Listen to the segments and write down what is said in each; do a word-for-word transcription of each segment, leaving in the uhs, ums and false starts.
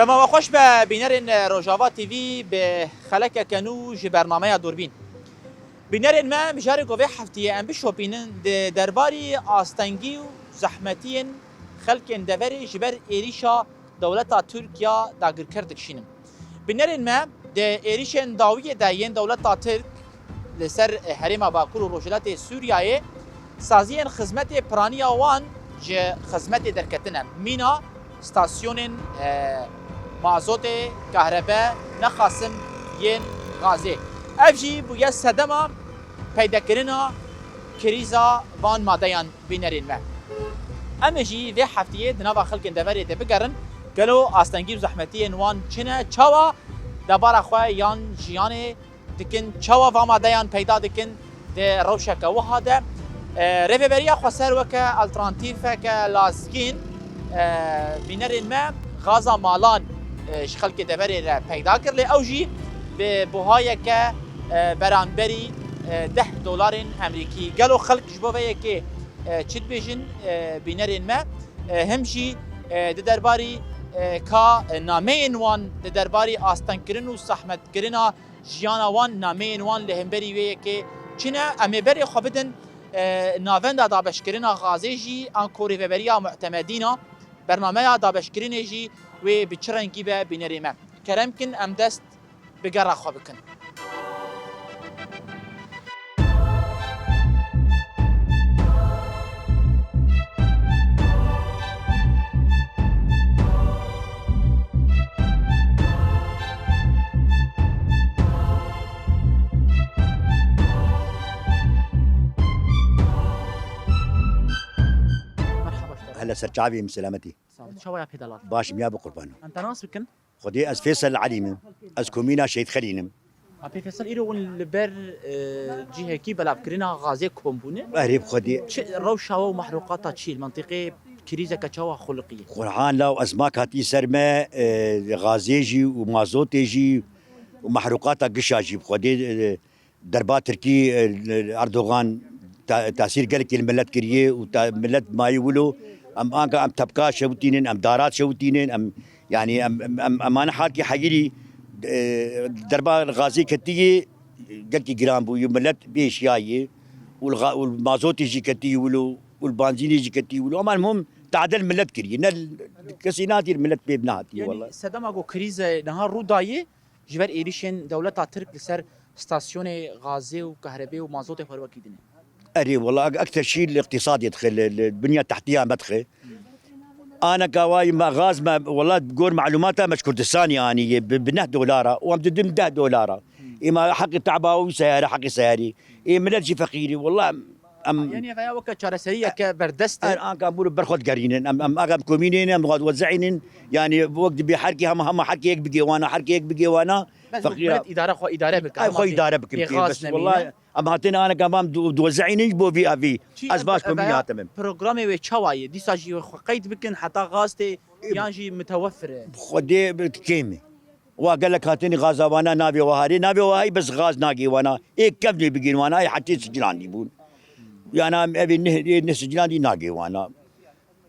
Dema we xweş be bînerên Rojava T V, bi xelekeke nû ji bernameya Dûrbîn. Bînerên me, mijarê ku vê heftiyê em bişopînin, di derbarî astengî û zehmetiyên xelkên deverê ji ber êrîşa dewleta Tirk ya dagirker dikişînin. Bînerên me, di êrîşên dawiyê de yên dewleta Tirk li ser herêma Bakur û Rojhilatê Sûriyeyê, saziyên xizmetê piraniya wan ji xizmetê derketine. Mîna stasyonên, e, mazotê, kahrebe, nexasim yên gazê. Ev jî bûye sedema peydekirina krîza van madeyan, bînerên me. Em ê jî vê heftiyê di nava xelkên deverê de bigerin, gelo astengî û zehmetiyên wan çi ne, çawa debara xwe yan jiyanê dikin, çawa va madeyan peyda dikin di rewşeke wiha de. E, Rêveberiya Xweser weke alternatîfeke lazgîn, e, bînerên me gaza malan, e, ji xelkê deverê re peyda kir, lê ew jî bi buhayeke, e, beramberî, e, deh dolarên Amerîkî. Gelo xelk ji bo vê yekê, e, çi dibêjin, e, bînerên me, e, him jî, e, di derbarî, e, ka, e, nameyên wan, di derbarî astengkirin û zehmetkirina jiyana wan, nameyên wan li hemberî wê yekê çi ne? Em ê berê xwe bidin, e, navenda dabeşkirina gazê jî, anko rêveberiya mu'temedîna, bernameya dabeşkirinê jî wê bi çi rengî be bînerê me. Kerem kin em dest bi gera xwe bikin. Merhaba ji te re. Hele ser çavê min selametî. Sağ ol. Çawa ya pê delal? Baş im ya bi qurban. Em te nas bikin? Xwedê ez Fêsel Elî me. Ez komîna Şehîd Xelîl im. Apê Fêsel, îro hûn li ber, e, cihekî belavkirina gazê kom bûne. Erê bi Xwedê. Çi rewşa we û mehrûqata çi li mentiqê krîzeke çawa xuliqiye? Qur'an law ezmak hatî ser me, e, gazê jî û mazotê jî û mehrûqata gişa jî bi Xwedê, e, derba Tirkî, e, Erdogan ta-, tasîr gelekî li milet kiriye û ta-, milet mayî wilo. Em anka em tepka şewitînin, em darat şewitînin, em, yanî em, em, em, em ane halkî heyirî, e, derba gazê ketiyê gelkî giran bû, yû milet bêşiyayê û li ga-, û li mazotê jî ketiyê wilo û li benzînê jî ketiyê wilo. Ama hûn tadel milet kiriye. Ne kesî nahatiye milet pê nehatiye. Yanî wela sedema ku krîze niha rû dayê, ji ber êrîşên dewleta Tirk li ser stasyonê gazê û kahrebê û mazotê xwe li wekî dinê. Erê, wela ek-, ekter şî li iqtîsadê dixe, li, li binya tehtiya me dixe. Aneka wayî me gaz me, wela gor melûmata me ji Kurdistanê anî ye, bi, bi neh dolara, û em didin deh dolara. Ê me heqê teba wî seyare, heqê seyarî. Ê milet jî feqîrî, wela em Yanî veya weke çareseriyeke berdest e. Er anka bûr ber xwe digerînin. Em, em, agam komînê ne, em diwezînin. Yanî wek dibê herkê hema, hema herkê yek bigê wana, herkê yek bigê wana. Bes feqîra. Milet îdare xwe îdare bike. Ay, hema xwe îdare bikin. Bes, wellahî, em hatin aneka mam du-, diwezînin ji bo vî evî. Çi ez em baş ve-, komînê veya hatim. Programê wê çawa ye? Dîsa jî xwe qeyd bikin heta gaz tê, e, yan jî mitewefir e? Xwedê bi kêm e. Wa gelek hatinî gaza wana navê wa harê. Navê wa hay bes gaz nagê wana. Ê kevnê bigên wana, ê hetê sicilandî bûn. Yana em evê neh, ê neh sicilandî nagê wana.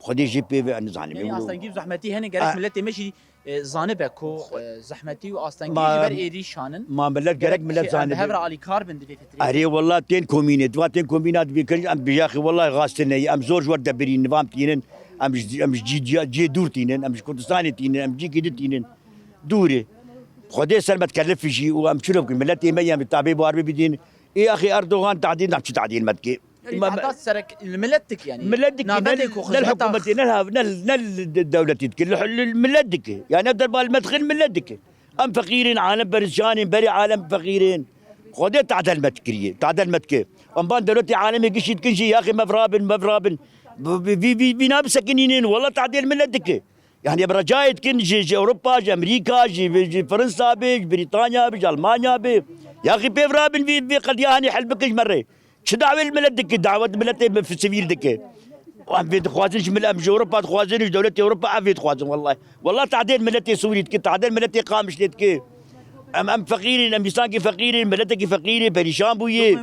Xwedê jî pê ve nizanim. Yanî astengî û zehmetî hene, gerek miletê me jî, e, zanibe ku, e, zehmetî û astengî ji ber êrîşan in. Ma milet gerek milet zanibe. Em bi hev re alîkar bin di vê fitrê. Erê wela tên komînê, diva tên komîna dibê kin, em bi yaxî wela gaz tine, em zor ji wer debirîn, nivam tînin, em ji, em ji cî, cî, cî dûr tînin, em ji Kurdistanê tînin, em cîkî di tînin. Dûrê. Xwedê ser me dikelifî jî û em çilo bikin. Miletê me yên bi tabê bar bibîdin. Ê axê Erdogan tadîl, em çi tadîl me dike? Yanî ma-, tahta serek li milet dike yanî. Milet dike, navendê ne, ku ne xizmeta hikûmetê, ne hav-, ne, ne li de-, dewletî dike. Li, li milet dike. Yanî ev derba li me dixin milet dike. Em feqîr in, alem perişan in, berê alem feqîr in. Xwedê tadel me dikiriye, tadel me dike. Em ban dewletê alemê gişî dikin jî, yaxê me virabin, me virabin. Bi, bi, vî, vî, vî nabisekinînin, wela tadêl milet dike. Yanî em recayê dikin ji, ji Ewropa, ji Amerîka, ji, ji Fransa be, ji Brîtanya be, ji Almanya be. Yaxî pê virabin vî, vî qediya hanî hel bikin ji me re. Çi dawê li milet dike? Dawet miletê bi sivîl dike. Em vê dixwazin ji mil-, em ji Ewropa dixwazin, ji dewletê Ewropa ev vê dixwazin wellahî. Wellahî tahdêr miletê Sûrî dike, tahdêr miletê Qamişlê dike. Em, em feqîr in, em însankî feqîr in, miletekî feqîr e, perîşan bûye.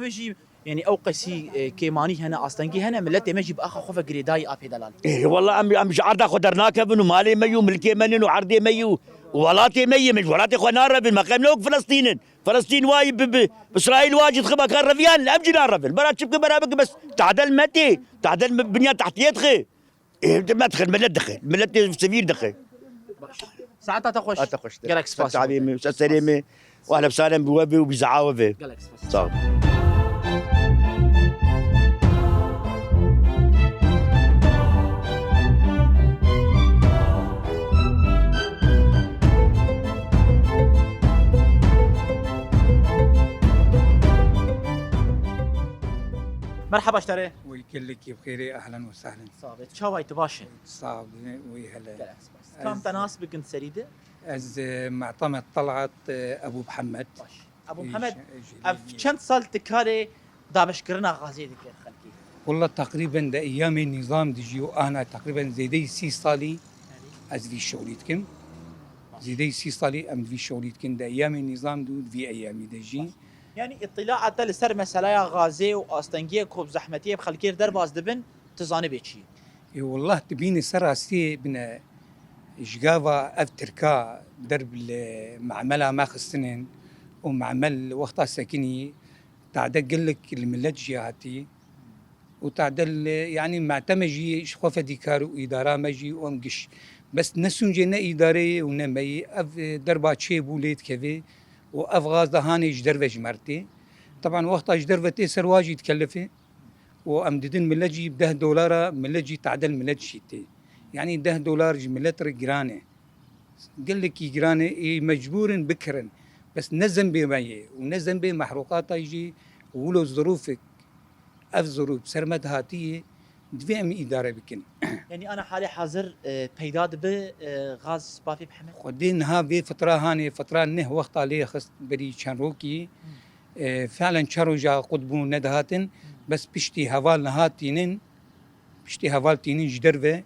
Yanî ew qesî, e, kêmanî hene, astengî hene, miletê me jî bi axa xwe ve girêdayî apê delal. Ê, wela em, em ji erda xwe dernakevin û malê me yû, milkê me nin û erdê me yû. Welatê me yê, min ji welatê xwe narevin, me qem ne wek Filistîn in. Filistîn wayî bi, bi, Îsraîl wa jî dixiba ka reviyan, em jî narevin. Bera çi bike, bera bike, bes tadel me tê, tadel me binya tehtiyê dixe. Ê, me dixin, millet dixin. Millet tê sivîl dixin. Saeta te xweş. Saeta xweş. Gelek spas. Ser çavê me, ser serê me. Û ehlen sahlen bi we ve û bi zehayê we ve. Gelek spas. Sağ ol. Merhaba ji te re. Wî gelekî bi xêrê, ehlen û sehlen. Sağ ol. Çawa yî, tu baş î? Sağ ol, wî hele. Gelek spas. Kam te nas bikin serî de? Ez, e, Muhtemed Talat, e, Ebu Muhammed. Baş. Ebu Muhammed, ev çend sal tu karê dabeşkirina gazê dikir xelkê? Walla teqrîben di eyyamê nîzam dijî û ana teqrîben zêdeyî sî salî ez vî şolî dikim. Zêdeyî sî salî em di vî şolî dikin. Di eyyamê nîzam de û di vî eyyamî de jî. Yanî îtîlaa te li ser meselaya gazê û astengiyê ku bi zehmetiyê bi xelkê re derbas dibin, tu zanibê çi ye? Ê, wallah, tu bînî ser rastiyê bine ji gava ev tirka derb li memela me xistinin û memel wexta sekinî tade gelek li millet jî hatî û tade li, yanî mete me jî ji xwe fedîkar û îdara me jî û em giş. Bes ne sûncê ne îdareyê û ne me yê ev, e, derba çêbû lê dikeve û ev gaz de hanê ji derve ji me re tê. Teban wexta ji derve tê ser wa jî dikelifê. û em didin millet jî bi deh dolara, millet jî tadel millet jî tê. Yanî deh dolar ji millet re giran e. Gelekî giran e, ê mecbûr in bikirin. Bes ne zembê me ye û ne zembê mehrûqata jî wilo zirûfek, ev zirûf ser me dihatî ye, divê em îdare bikin. Yanî ana halê hazir, e, peyda dibe, e, gaz bavê bi heme? Xwedê niha vê fitra hanê, fitra neh wexta lê xist berî çend rokî. Hmm. E, fe'len çar roja qut bû nedihatin, bes piştî heval niha tînin, piştî heval tînin ji derve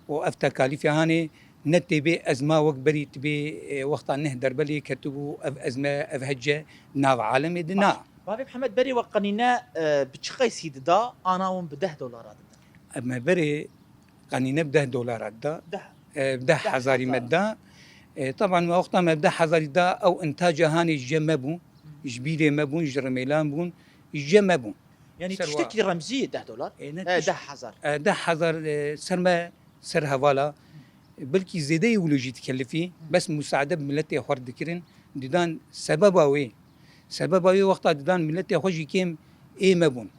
û ev tekalîfê hanê ne tê bê ezma wek berî tibê, e, wexta neh derbe lê ketibû, ev ezme, ev hece nav alemê di na. Baş. Bavê Mihemed berê we qenîne, e, bi çi qeysî dida, ana hûn bi deh dolara dida? Em berê qenîne bi deh dolara da. Deh. E, deh hezarî me da. E, teban me wexta me deh hezarî da, ew intaca hanê ji me bûn, ji bîrê me bûn, ji rimêlan bûn, ji me bûn. Yanî tiştekî remzî ye deh dolar? E, ne, e, tişt-, deh hezar. E, deh hezar, e, ser me, ser hevala. Belkî zêdeyî wilo jî dikelifî, bes musaade bi miletê xwe re dikirin, didan sebeba wê. Sebeba wê wexta didan miletê xwe jî kêm ê me bûn,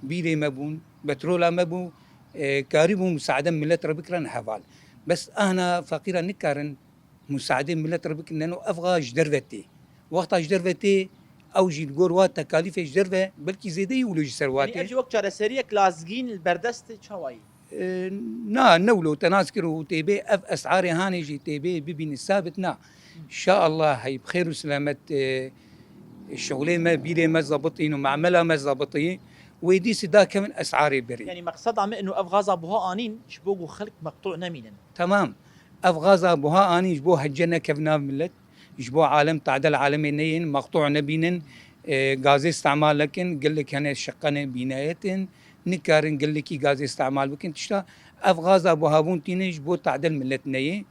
bîrê me bûn, petrola me bû, e, karîbûn musaade milet re bikirin heval. Bes ahna feqîra nikarin musaadê milet re bikin, neno ev xa ji derve tê. Wexta ji derve tê, ew jî li gor wa tekalîfê ji derve, belkî zêdeyî wilo ji ser wa tê. Yanî ev jî wek çareseriyek lazgîn li berdest çawa yî? E, na, ne wilo te nas kir û tê bê ev esarê hanê jî tê bê bibînî sabit na. Şa Allah hey bi xêr û silamet, e, şixulê me, bîrê me zabitîn û mamela me zabitî, wê dîsî dakevin esarê berî. Yanî meqseda me ino ev gaza buha anîn ji bo ku xelk meqtû nemînin. Temam. Ev gaza buha anîn ji bo hece nekevin nav milet. Ji bo alem tadel alemê neyên, meqtû nebînin, e, gazê îstemal nekin, gelek hene şeqene bînayetin, nikarin gelekî gazê îstemal bikin. Tişta ev gaza buhabûn tînin ji bo tadel milet neyê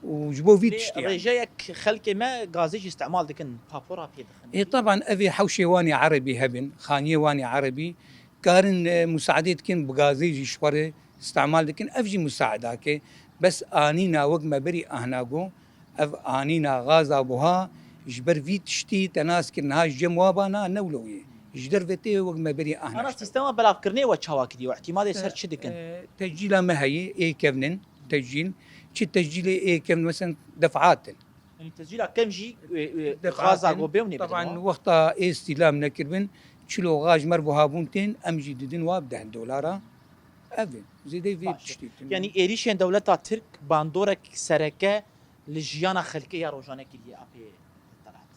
û ji bo vî tiştî. Rêjeyek xelkê me gazê jî îstemal dikin, papora pê dixin. Ê, teban ev ê hewşê wan ê erebî hebin, xaniyê wan ê erebî, karin, e, musaadê dikin bi gazê jî ji xwe re îstemal dikin, ev jî musaedake. Bes anîna wek me berî ahna got, ev anîna gaza buha ji ber vî tiştî te nas kir niha ji cem wa ba na ne wilo ye. Ji derve tê wek me berî ahna. Ana sîstema belavkirinê we çawa kiriye û îtîmadê ser çi dikin? E, tecîla me heye, ê kevnin, tecîl. Çi tecîlê ê kevn, mesela defaat in. Yanî tecîla kem jî, e, e, gaza go bê û nê. Teban wexta ê îstîlam nekiribin, çilo gax ji me re buhabûn tên, em jî didin wa bi deh dolara. Ev e, zêdeyî vê tiştî tune. Yanî êrîşên dewleta Tirk bandorek sereke li jiyana xelkê ya rojane kiriye apê Talat?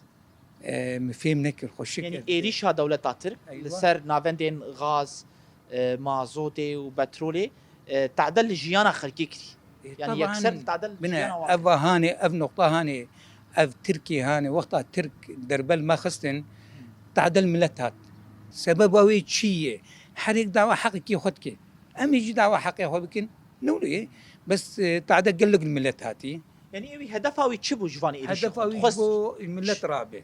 E, min fêm nekir, xweşik. Yanî êrîşa dewleta Tirk li ser navendên gaz, e, mazotê û petrolê, e, tadel li jiyana xelkê kirî. E, yanî yekser tadel li jiyana wan. Ev hanê, ev noqta hanê, ev Tirkê hanê, wexta Tirk derbel me xistin, tadel milet hat. Sebeba wê çi ye? Her yek dawa heqekî xwe dike. Em ê jî dawa heqê xwe bikin. Ne wilo ye? Bes, e, tade gelek li milet hatî. Yanî ew hedefa wî çi bû ji van êrîşê Hedefa xwe? wî Dixwest ji bo millet rabe.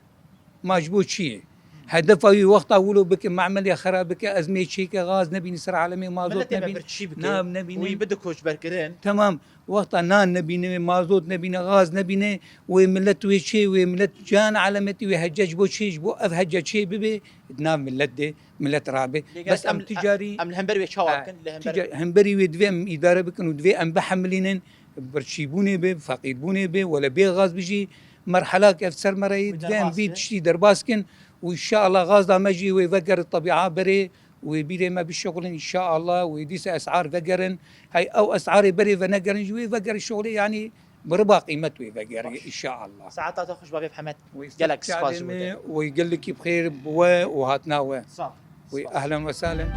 Ma ji bo çi ye? Hedefa wî wexta wilo bike, memelê xera bike, ez mê çêke, gaz nebîne ser alemê, mazot Miletê me nebîne, birçî bike, nav nebîne. wî bide koçberkirin. Temam. Wexta nan nebîne, mazot nebîne, gaz nebîne, wê millet wê çê, wê millet can elemetî wê hecce ji bo çê, ji bo ev hecce çê bibe, di nav millet de, millet rabe. Lê Bes gerek em em, ticarî, em li hember wê çawa ha, bikin? Li hember tica-, hemberî wê divê em îdare bikin û divê em bihemilînin, birçîbûnê be, feqîrbûnê be, wele bê gaz bijî, merhelak ev ser me re ye, Wê divê em derbas vî be. tiştî derbas kin û înşeallah gaz da me jî wê vegerit tebîa berê, wê bîrê me bişixulin înşeallah, wê dîsa esar vegerin. Hey ew esarê berê venegerin jî wê vegerin şixulê, yanî bi riba qîmet wê vegerin Baş. înşeallah. Saeta te xweş bavê Hemed. Wê Gelek spas ji bo te. Wê gelekî bi xêr bi we û hatina we. Sağ ol. Wê Spas. ehlen ve sahlen.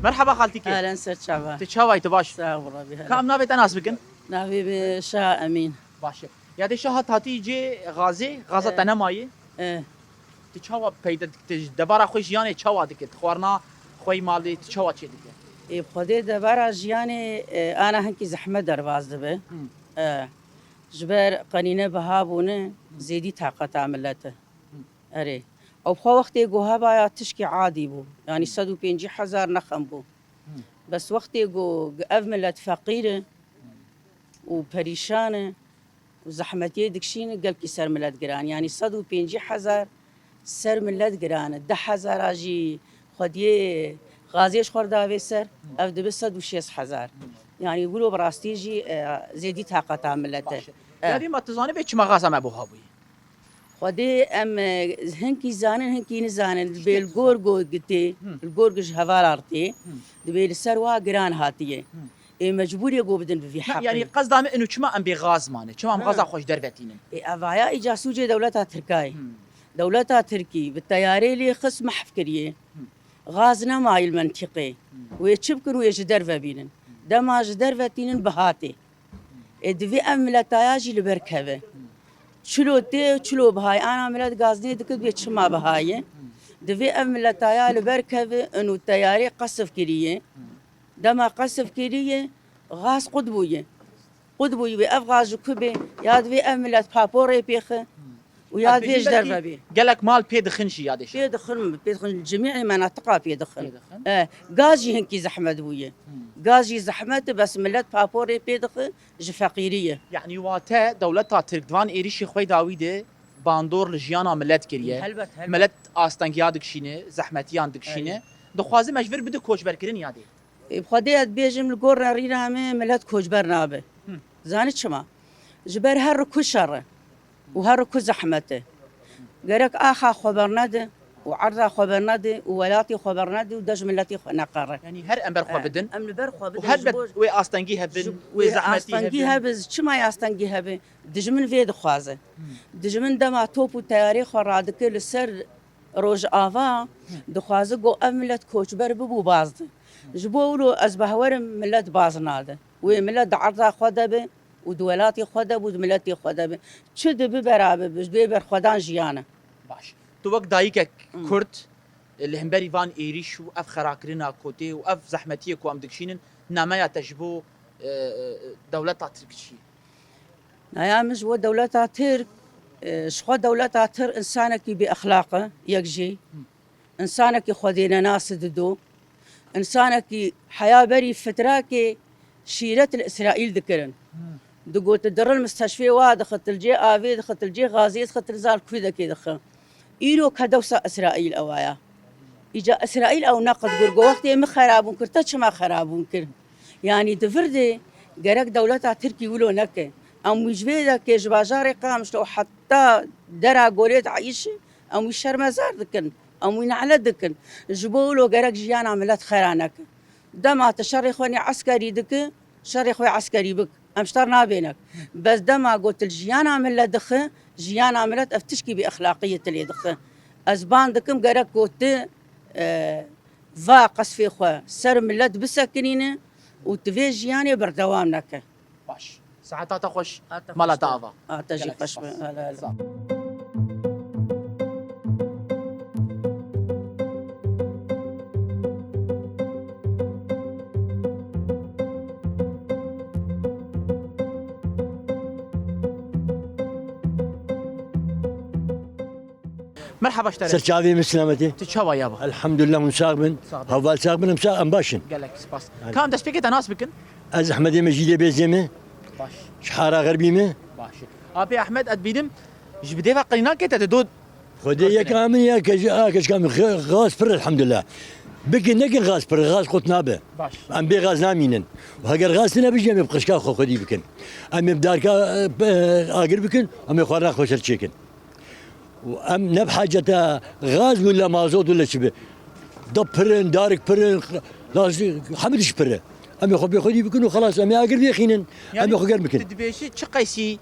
Merhaba xaltîkê. Ehlen ser çava. Tu çawa yî, tu baş? Sağ ol, Rabbi, hele. Ka em navê te nas bikin? Navê bi Şah Emîn. Baş e. Ya de Şaha hatî cê gazê, gaza E. te nemayê? E. Tu çawa peyda dikî? Tu ji debara xwe jiyanê çawa dikî? Tu xwarina xwe yî malê, tu çawa çê dikî? Ê, Xwedê debara jiyanê, e, ana hinkî zehmet derbas dibe. Hmm. E, ji ber qenîne biha bûne, zêdî taqeta millet e. Erê. Ew xwe wextê ku hebaya tişkî adî bû. Yanî sed û pêncî hezar nexem bû. Bes wextê ku ev millet feqîr e û perîşan e û zehmetiyê dikişîne, gelkî ser millet giran. Yanî sed û pêncî hezar ser millet giran e. Deh hezara jî xwediyê gazê ji xwe re davê ser, ev dibe sed û şêst hezar. Yanî wilo bi rastî jî, e, zêdî taqeta millet e. Baş e. E. Yadî ma tu zanî bê çima gaza me buha bûyî? Xwedê em, e, hinkî zanin, hinkî nizanin. Dibê li gor go gitê, Hı. li gor gi ji hevala re tê. Hı. Dibê li ser wa giran hatiye. Hı. Ê mecbûrê go bidin bi vî Na, heqê. yanî qezda me inu çima em bê gaz mane? Çima em Hı. gaza xwe ji derve tînin? Ê evaya îca sûcê dewleta Tirkayê. Hı. Dewleta Tirkî bi teyarê lê xist mehf kiriye. Hı. Gaz nemayî li mentîqê. Hı. Wê çi bikin, wê ji derve bînin. Hı. Dema ji derve tînin bihatê. Ê, divê ev miletaya jî li ber keve. Çilo tê, çilo bihayê. Ana milet gaznê dikir, divê çima bihayê. Divê ev miletaya li ber keve, û teyarê qesf kiriye. Dema qesf kiriye, gaz qut bûye. Qut bûye, wê ev gaz ji ku bê? Ya divê ev milet paporê pêxe û ya divê ji derve bê. Gelek mal pê dixin jî ya dê şe. Pê dixin, pê dixin, cimî menatiqa pê dixin. Pê dixin. E, gaz jî hinkî zehmet bûye. Hmm. Gaz jî zehmet e, bes milet paporê pê dixe, ji feqîrî ye. Yanî wate dewleta Tirk di van êrîşê xwe dawî de bandor li jiyana milet kiriye. Helbet, helbet. Milet astengiya dikişîne, zehmetiyan dikişîne. Elbet. Dixwaze me ji vir bide koçberkirin ya dê? Ê, Xwedê ez dibêjim li gor nerîna me milet koçber nabe. Hı. Zanî çima? Ji ber her ku şer e û her ku zehmet e. Gerek axa xwe bernede û erza xwe bernede û welatê xwe bernede û dej miletê xwe neqere. Yanî her em ber xwe He, bidin em li ber xwe û bidin, her ji ber bo wê astengî hebin, ji wê wê zehmetî astengî hebin. Hebe, çima astengî hebe? Dijmin vê dixwaze. Hmm. Dijmin dema top û teyarê xwe radike li ser Rojava, Hmm. dixwaze ku ev milet koçber bibû bazde. Ji bo wilo ez behwerim milet baz nade. Wê milet di erza xwe de be, û di welatê xwe de bû, di miletê xwe de be. Çi dibe berabe bi, bi berxwedan jiyane. Baş. Tu wek dayikek Hmm. Kurd, li hemberî van êrîş û ev xerakirina kotê û ev zehmetiyê ku em dikişînin, nameya te ji bo, e, e, dewleta Tirk çi ye? Naya min ji bo dewleta Tirk, e, ji xwe dewleta Tirk insanekî bêexlaq e, yek jî. Hmm. Însanekî xwedênenas e dido. Însanekî heya berî fitrakê şîret li Îsraîl dikirin. Hmm. Digot, dirin misteşfê wa dixit, li cê avê dixit, li cê gazê dixit, li zal kurdekê dixit. Îro ke dewsa Îsraîl ew aya. Îca Îsraîl ew neqid kir, got, wextê min xerabûn kir, te çima xerabûn kir? Yanî di vir de gerek dewleta Tirkî wilo neke. Em wî ji vê dekê ji bajarê Qamişlo heta dera Golê Daîşê, em wî şermezar dikin. Em wî nehlet dikin. Ji bo wilo gerek jiyana milet xera neke. Dema tu şerê xwe nê eskerî dike, şerê xwe eskerî bik. Em ji te re nabênek. Bes dema got tu li jiyana milet dixe, jiyana milet ev tişkî bêexlaqiyê tu lê dixe. Ez ban dikim gerek got tu, e, va qesfê xwe ser milet bisekinîne û tu vê jiyanê berdewam neke. Baş. Saeta te xweş. Mala te ava. A te jî xweş be. Hala, hala. Sağ ol. Merhaba ji te re. Ser çavê min selametê. Tu çawa ya ba? Elhamdulillah, hûn sax bin. Sax bin. Heval sax bin, em sax, em baş in. Gelek spas. Hadi. Ka em destpêkê te nas bikin? Ez Ehmedê Mecîdê Bêzê me. Baş. Ji Hara Xerbî me. Baş. Apê Ehmed, ez bînim, ji bi dê ve qirînakê te dido. Xwedê yek amin ya ke ji, a ke ji kam xi-, xas pir elhamdulillah. Bikin nekin xas pir, xas qut nabe. Baş. Em bê xas namînin. Û heger xas tine bijî em ê bi qişka xwe xwedî bikin. Em ê bi darka, e, pe-, agir bikin, em ê xwarina xwe ser çêkin. Û em ne bi haceta gaz bûn le mazot û le çi bi. Dab pir in, darik pir in, lazim, hemî tişt pir e. Em ê xwe bê xwedî bikin û xelas, em ê agir vêxînin. Em ê xwe germ bikin. Tu dibêjî çi qeysî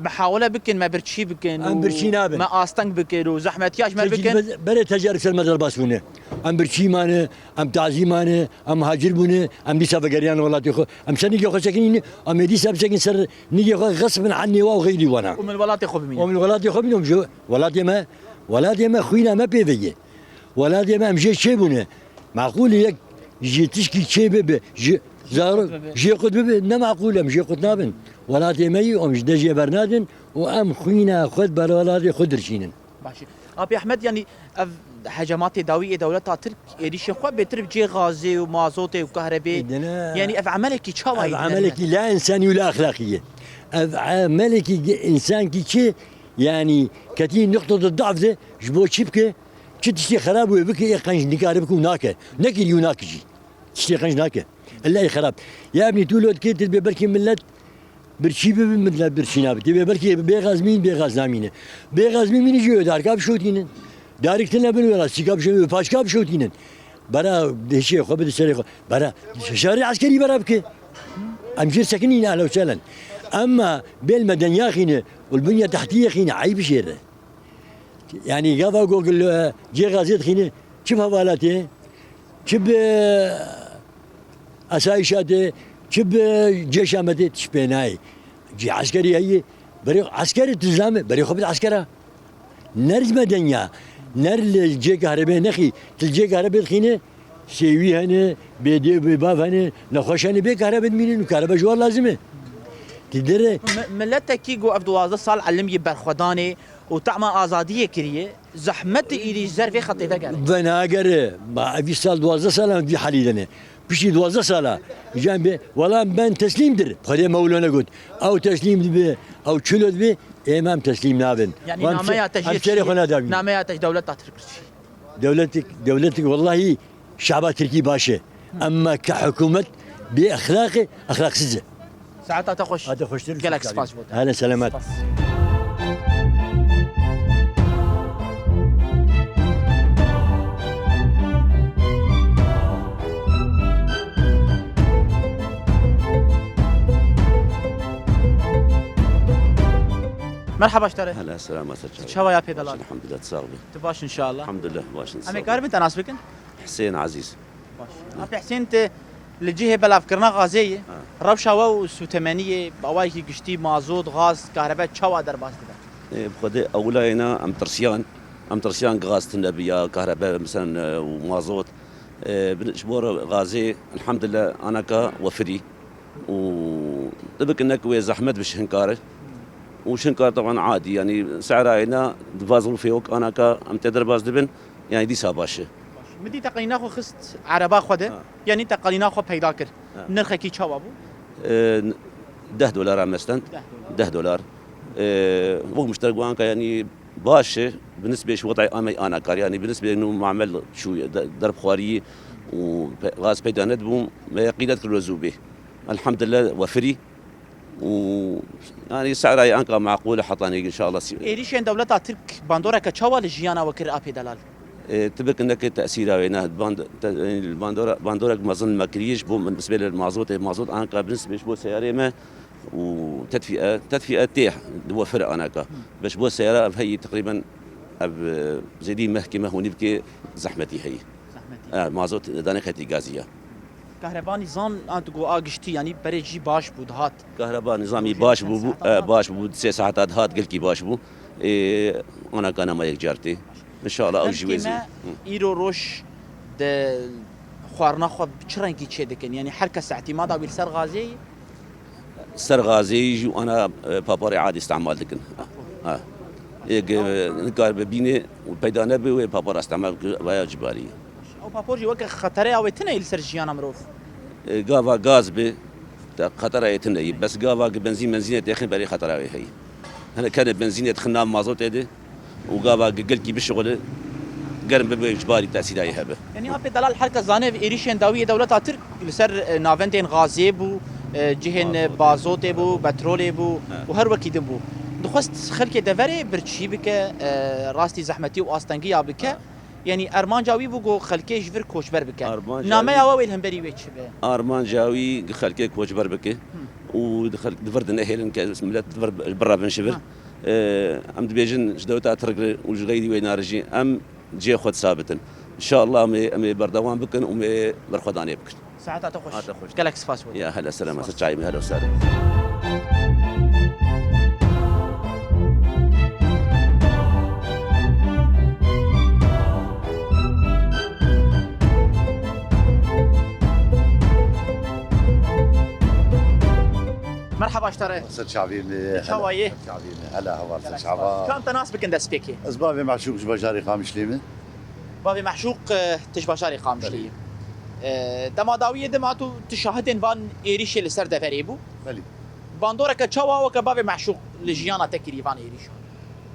mihawele bikin, me birçî bikin û me asteng bikin û zehmetiya ji me bikin? Berê tecarî ser me derbas bûne. Em birçî mane, em tazî mane, em muhacir bûne, em dîsa vegeriyan welatê xwe. Em ser nîgê xwe sekinîne, em ê dîsa bisekin ser nîgê xwe xesbin an nêwa û xeyrî wana. Û min welatê xwe bimîne. Û min welatê xwe bimîne, û ji welatê me, welatê me xwîna me pê ve ye. Welatê me em jê çê bûne. Meqûl e yek ji tişkî çê bibe, ji zaro, jê qut bibe, ne meqûl e, em jê qut nabin. Welatê me yî, em ji dest jê bernadin û em xwîna xwe di ber welatê xwe dirçînin. Baş e. Apê Ehmed, yanî ev hecematê dawî ê dewleta Tirk êrîşê xwe bêtir bi cê gazê û mazotê û kahrebê, yanî ev emelekî çawa ye? Ev emelekî la însanî û la exlaqî ye. Ev emelekî ge-, însankî çi, yanî ketî nuqtete daf de ji bo çi bike, çi tiştê xerab wê bike, ê qenc nikare bike û nake. Nekirî û nake jî. Tiştê qenc nake. Ella ê xerab. Ya ebnî tu lo dikê tu dibê belkî millet birçî bibe, millet birçî nabe. Tê bê belkî bê gaz mîn, bê gaz namîne. Bê gaz mîn mînî jî darka bişotînin. Darik tine bin wela, sîka bişotînin, paşka bişotînin. Bera dihişê xwe bide serê xwe. Bera şerê eskerî bera bike. Em jê sekinîne ehla û sehlen. Emma bêl me denya xîne û li binya tehtiyê xîne, eyb jê re. Yanî gava ku li, e, cê gazê dixîne, çi bi hevalatê, çi bi asayîşa tê, çi bi cêşa me tê, tişt pê nayê. Cê eskerî heye, berê eskerê tu zame, berê xwe bide eskera. Ner ji me denya, ner li cê kahrebê nexî, tu li cê kahrebê dixîne, sêwî hene, bê dê bê bav hene, nexweş hene, bê kahrebê dimînin û kahrebe ji wan lazim e. Ti dire. Mi-, miletekî ku ev duwazdeh sal elim yê berxwedanê û tema azadiyê kiriye, zehmetê îdî ji ser vê xetê vegere. Venagere, ma ev vîst sal, duwazdeh sal em vî halî de ne. Piştî duwazdeh sala, can bê, wela ben teslîm dir. Xwedê me wilo negot. Ew teslîm dibe, ew çilo dibe, ê me em teslîm nabin. Yanî nameya te jî em serê xwe nadabînin. Nameya te ji dewleta Tirk çi? Dewletik, dewletik wellahî şaba Tirkî baş e. Emma ke hikûmet bê exlaq e, exlaqsiz e. Saeta te xweş. A te xweştir. Gelek spas bo te. Hele selamet. Spas. Merhaba ji te re. Hele selamet. Tu çawa ya pê delal? Elhamdulillah, sağ ol. Tu baş inşallah. Elhamdulillah, baş inşallah. Em ê karibin te nas bikin? Hüseyin Aziz. Baş. Apê Hüseyin, tu li cihê belavkirina gazê yî. Ha. Rewşa we û sûtemeniyê bi awayekî giştî mazot, gaz, kahrebe çawa derbas dibe? Ê, bi xwedê ewlayêna em tirsiyan. Em tirsiyan gaz tune bi ya kahrebe, mesela, e, û mazot. E, bin-, ji bo re gazê, elhamdulillah, anaka wefirî. Û tu bikin nek wê zehmet bi şinkar e. Û şinkar teban adî, yanî se'rayê ne di va zirûfê wek anaka em tê derbas dibin, yanî dîsa baş e. Min dî teqîna xwe xist ereba xwe de, ha, yanî teqîna xwe peyda kir. Ha. Nirxekî çawa bû? E, deh dolara mestend. Deh dolar. Deh dolar. E, wek muşterek wan ka, yanî baş e, bi nisbê ji wetay amey anakar, yanî bi nisbê nû mamel çûye, de-, derb xwariyî û pe-, gaz peyda nedibû, me yeqînet kir lo zû bê. Elhamdulillah, wefirî. Û, yanî, se'rayê anka maqûl e, hetanî, inşallah, sî- Êrîşên dewleta Tirk bandoreke çawa li jiyana we kir, apê delal? E, tu bikin neke tesîra wê, ne, band-, te-, li bandora, bandorek mezin me kiriye ji bo min, nisbê li mazotê, mazot anka bi nisbê ji bo seyarê me û tedfîe, tedfîe tê di wefir anaka. Beş bo seyara ev heyî teqrîben ev, e, zêdî mehkê me hûnî bikê zehmetî heyî. Zehmetî. E, mazot dane xetî gazî ya. Kahreba nîzam, an tu got a giştî, yanî berê jî baş bû, dihat. Kahreba nîzamî baş bû, bû, e, baş bû, sê saeta dihat, gelkî baş bû. Ê, ana kanama yek car tê. Înşallah ew jî wê zî. Xelkê me îro roj de xwarina xwe bi çi rengî çêdikin? Yanî her kes îtîmada wî li ser gazê ye? Ser gazê jî ana, e, paporê adî îstemal dikin. Ha. Ê, ge-, nikaribe bînê û peyda nebe wê papora îstemal bike, vaya cibarî. Ew papor jî weke xetereya wê tune ye li ser jiyana mirov? E, gava gaz be, te xetera yê tune ye. Bes gava gi benzîn menzînê têxin berê xetera wê heye. Hinek kene benzînê dixin nav mazotê de û gava gi gelkî bişixule, germ bibe, icbarî tesîra yê hebe. Yanî apê delal her kes zane êrîşên dawî yê dewleta Tirk li ser, e, navendên gazê bû, e, cihên, e, bazotê bû, petrolê bû û her wekî din bû. Dixwest xelkê deverê birçî bike, e, rastî zehmetî û astengiya bike. Yanî armanca wî bû ku xelkê ji vir koçber bike. Armanca Nameya wî we wê li hemberî wê çi be? Armanca wî xelkê koçber bike û di xelk, di vir de nehêlin ke millet di vir birevin ji vir. Ha. Ee, em dibêjin ji dewleta Tirk re û ji xeyrî wê narijî em cihê xwe disabitin. Înşallah em ê, em ê berdewam bikin û em ê berxwedanê bikin. Saeta te xweş. Saeta xweş. Gelek spas bo te. Ya, hele selama, ser çavê me, hele û sare. Merhaba ji te re. Ser çavê me, çawa yê? Ser çavê me, hele heval, ser çava. Kam te nas bikin destpêkê? Ez bavê Meşûq ji bajarê Qamişlê me. Bavê Meşûq, e, tu ji bajarê Qamişlê yî. Belê. E, dema dawiyê de ma tu, tu şahidên van êrîşê li ser deverê bû. Belê. Bandoreke çawa weke bavê Meşûq li jiyana te kirî van êrîşan?